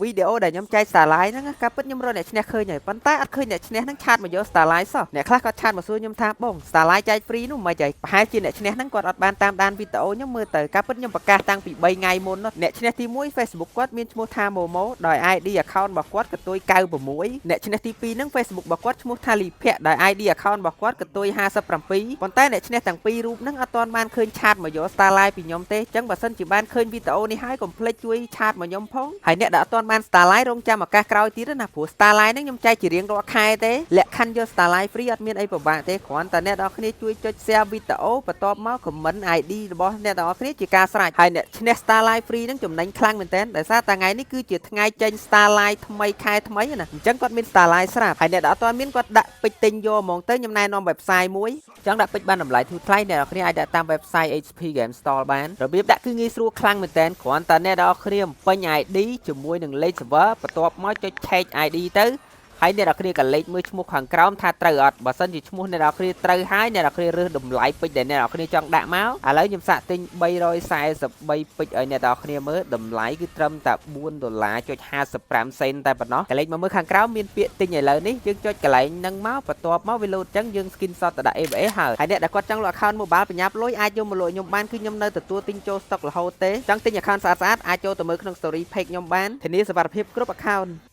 វីដេអូដែលខ្ញុំចែក Starlight ហ្នឹងណាការពិតខ្ញុំរកអ្នកឈ្នះឃើញហើយប៉ុន្តែអត់ឃើញអ្នកឈ្នះហ្នឹង chat មកយក Starlight សោះអ្នកខ្លះគាត់ chat មកសួរខ្ញុំថាបង Starlight ចែក free នោះមិនហីប្រហែលជាអ្នកឈ្នះហ្នឹងគាត់អត់បានតាមដានវីដេអូខ្ញុំមើលទៅការពិតខ្ញុំប្រកាសតាំងពី3ថ្ងៃមុននោះអ្នកឈ្នះទី1 Facebook គាត់មានឈ្មោះថា Momo ដោយ ID account របស់គាត់កន្ទុយ96អ្នកឈ្នះទី2ហ្នឹង Facebook របស់គាត់ឈ្មោះថាលីភ័ក្រដោយ ID account របស់គាត់កន្ទុយ57ប៉ុន្តែអ្នកឈ្នះទាំងពីររូបហ្នឹងអត់ទាន់បានឃើញ chat មកយក Starlight ពីខ្ញុំទេអញ្ចឹងបើសិនជាបានឃើញវីដេអូនេះហើយកុំភ្លេចជួយ chat មកខ្ញុំផងហើយអ្នកដែលអត់ទាន់បាន Starlight រងចាំឱកាសក្រោយទៀតណាព្រោះ Starlight ហ្នឹងខ្ញុំចែកជារៀងរាល់ខែទេលក្ខខណ្ឌយក Starlight free អត់មានអីពិបាកទេគ្រាន់តែអ្នកនរគ្នាជួយចុច share វីដេអូបន្ទាប់មក comment ID របស់អ្នកទាំងអស់គ្នាជាការស្រេចហើយអ្នកឈ្នះ Starlight free ហ្នឹងចំណេញខ្លាំងមែនទែនដោយសារតែថ្ងៃនេះគឺជាថ្ងៃចេញ Starlight ថ្មីខែថ្មីណាអញ្ចឹងគាត់មាន Starlight ស្រាប់ហើយអ្នកដែលអត់ទាន់មានគាត់ដាក់ពេជ្រទិញយកហ្មងទៅខ្ញុំណែនាំ website មួយចង់ដាក់ពេជ្របានតម្លៃធូរថ្លៃអ្នកនរគ្នាអាចដាក់តាម website HP Game Store បានរបៀបដាក់គឺងាយស្រួលខ្លាំងមែនទែនគ្រាន់តែអ្នកនរគ្នាបំពេញ ID ជាមួយនឹងលេខ server បន្ទាប់មកចុច check ID ទៅហើយអ្នកនរគ្នាក៏លេខមើលឈ្មោះខាងក្រោមថាត្រូវអត់បើសិនជាឈ្មោះអ្នកនរគ្នាត្រូវហើយអ្នកនរគ្នារើសតម្លៃពេជ្រដែលអ្នកនរគ្នាចង់ដាក់មកឥឡូវខ្ញុំសាកទិញ343ពេជ្រឲ្យអ្នកនរគ្នាមើលតម្លៃគឺត្រឹមតែ4ដុល្លារចុច55សេនតែប៉ុណ្ណោះកលេចមកមើលខាងក្រោមមានពាក្យទិញឥឡូវនេះយើងចុចកន្លែងហ្នឹងមកបន្ទាប់មកវាលោតអញ្ចឹងយើង screenshot ទៅដាក់ ABA ហើយហើយអ្នកដែលគាត់ចង់លក់ account mobile ប្រញាប់លុយអាចយកមកលក់ខ្ញុំបានគឺខ្ញុំនៅទទួលទិញចូល stock រហូតទេចង់ទិញ account ស្អាតៗអាចចូលទៅមើលក្នុង story page ខ្ញុំបានធានាសុវត្ថិភាពគ្រប់ account។